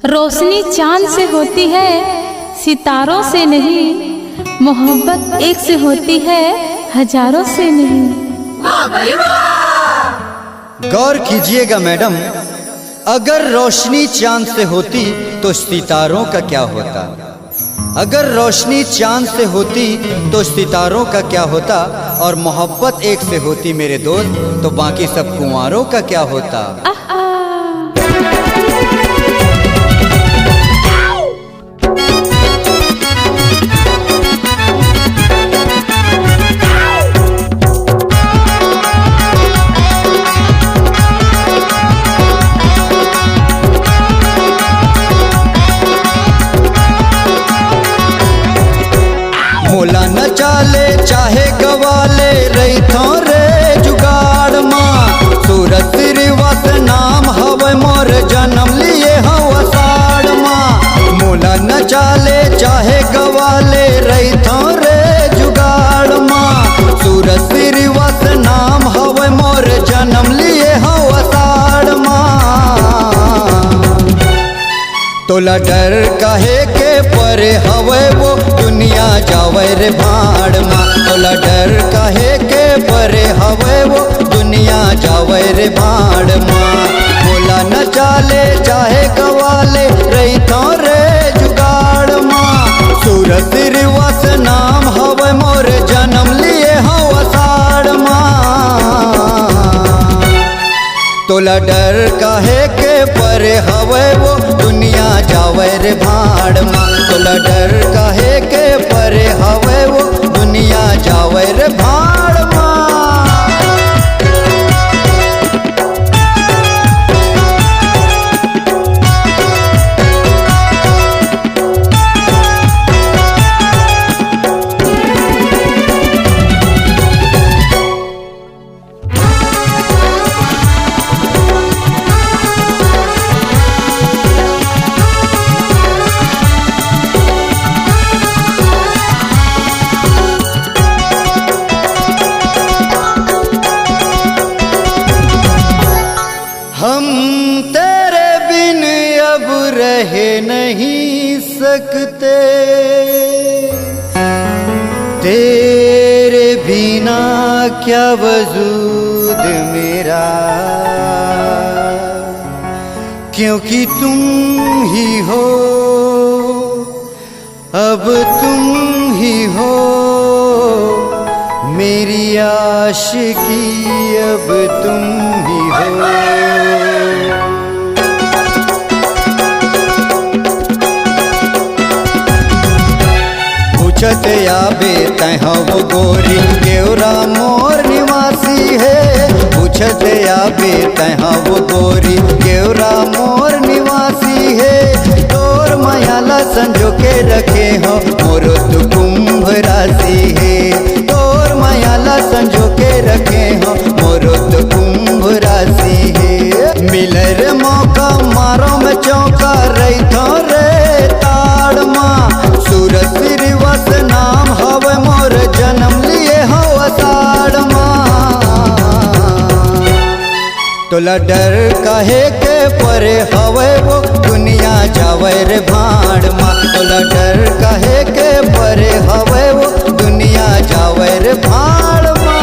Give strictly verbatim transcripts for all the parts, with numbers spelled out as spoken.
रोशनी चांद से होती है, सितारों से नहीं। मोहब्बत एक से होती है, हजारों से नहीं। गौर कीजिएगा मैडम, अगर रोशनी चांद से होती तो सितारों का क्या होता? अगर रोशनी चांद से होती तो सितारों का क्या होता? और मोहब्बत एक से होती मेरे दोस्त, तो बाकी सब कुंवारों का क्या होता? मोला नचा ले चाहे गवा ले, रहिथों रे जुगाड़ मा। सूरज श्रीवास नाम हवय मोर, जन्म लिए हव आषाढ़ मा। मोला नचा ले चाहे गवा ले, रहिथों रे जुगाड़ मा। सूरज श्रीवास नाम हवय मोर, जन्म लिए हव आषाढ़ मा। तोला डर काहे के परे हवय वो, दुनिया जावय रे भाड़ मा। तोला डर काहे के परे हवय वो, दुनिया जावय रे भाड़ मा। मोला नचा ले चाहे गवा ले, रहिथों रे जुगाड़ मा। सूरज श्रीवास नाम हवय मोर, जन्म लिए हव आषाढ़ मा। तोला डर काहे के परे हवय वो, दुनिया जावय रे भाड़ मा। तोला डर काहे के परे हवय वो, दुनिया जावय रे भाड़ मा। हम तेरे बिन अब रह नहीं सकते, तेरे बिना क्या वजूद मेरा, क्योंकि तुम ही हो, अब तुम ही हो मेरी आशिकी, अब तुम ही हो। पूछत आबे तैं हव गोरी, गेवरा मोर निवासी हे। पूछत आबे तैं हव गोरी, गेवरा मोर निवासी हे। तोर मया ला संजो के रखे हव, मोरो तो कुंभ राशि हे। तोर मया ला संजो के रखे हव, मोरो तो कुंभ राशि हे। मिले रे मौका, मारो में चौका, रहिथों रे ताड़ मा। सूरज श्रीवास नाम हवय मोर, जन्म लिए हव आषाढ़ मा। तोला डर काहे के परे हवय वो, दुनिया जावय रे भाड़ मा। तोला डर काहे के परे हवय वो, दुनिया जावय रे भाड़ मा।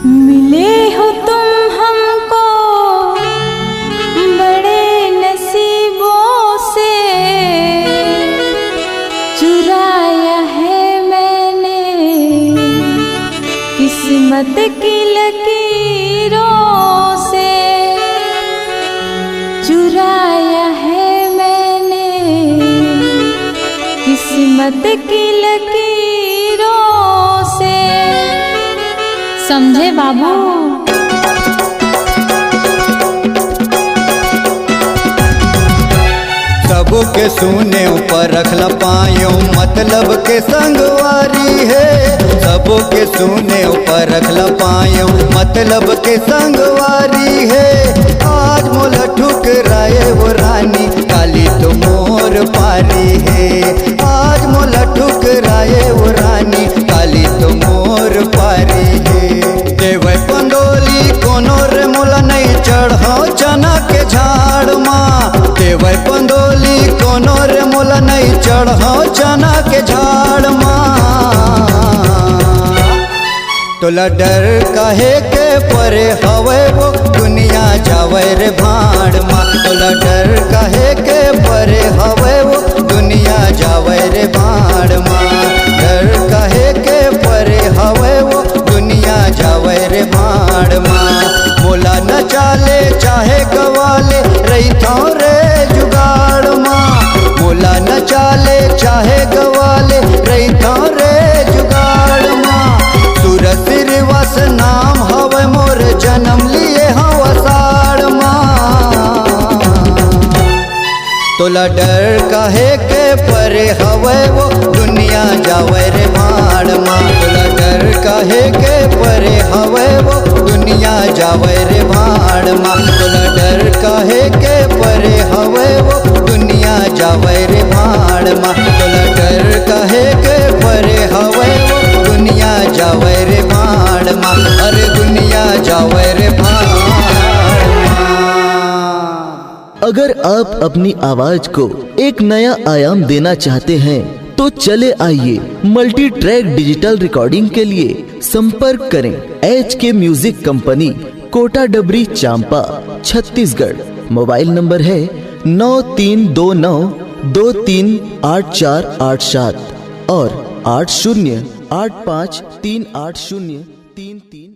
मिले हो तुम हमको बड़े नसीबों से, चुराया है मैंने किस्मत की लकीरों से, चुराया है मैंने किस्मत की लकीरों से। समझे बाबू? के सुने परख ल पायो, मतलब के संगवारी हे। सबो के सुने परख ल पायो, मतलब के संगवारी हे। आज मोला ठुकराए वो रानी, काली तो मोर पारी हे। आज मोला ठुकराए वो रानी, काली तो मोर पारी हे। देवै पंदोली कोनो रे मोला नइ चढ़ो चना के झाड़ मा। देवै पंदोली कोनो रे मोला नइ चढ़ो चना के झाड़ मा। तोला डर काहे के परे हवै वो दुनिया जावै रे भाड़ मा। तोला डर काहे के परे हवै वो दुनिया जावै रे भाड़ मा। डर काहे के परे हवै वो दुनिया जावै रे भाड़ मा। मोला नचा ले चाहे गवा ले रहिथौं रे जुगाड़ मा। मोला नचा ले चाहे गवा ले रहिथौं रे जुगाड़ मा। सूरज श्रीवास नाम हवै मोर, जनम लिए हौं अषाढ़ मा। तोला डर काहे के परे हवै वो दुनिया जावै रे भाड़ मा। तोला डर काहे के परे हवै वो दुनिया जावै रे भाड़ मा। तोला डर काहे के परे हवै वो दुनिया जावै रे भाड़ मा। तोला डर काहे के परे हवै वो दुनिया जावै रे भाड़ मा। अरे दुनिया जावै रे भाड़ मा। अगर आप अपनी आवाज को एक नया आयाम देना चाहते हैं तो चले आइए मल्टी ट्रैक डिजिटल रिकॉर्डिंग के लिए संपर्क करें एच के म्यूजिक कंपनी, कोटा डबरी, चांपा, छत्तीसगढ़। मोबाइल नंबर है नौ तीन दो नौ दो तीन आठ चार आठ सात और आठ शून्य आठ पाँच तीन आठ शून्य तीन तीन।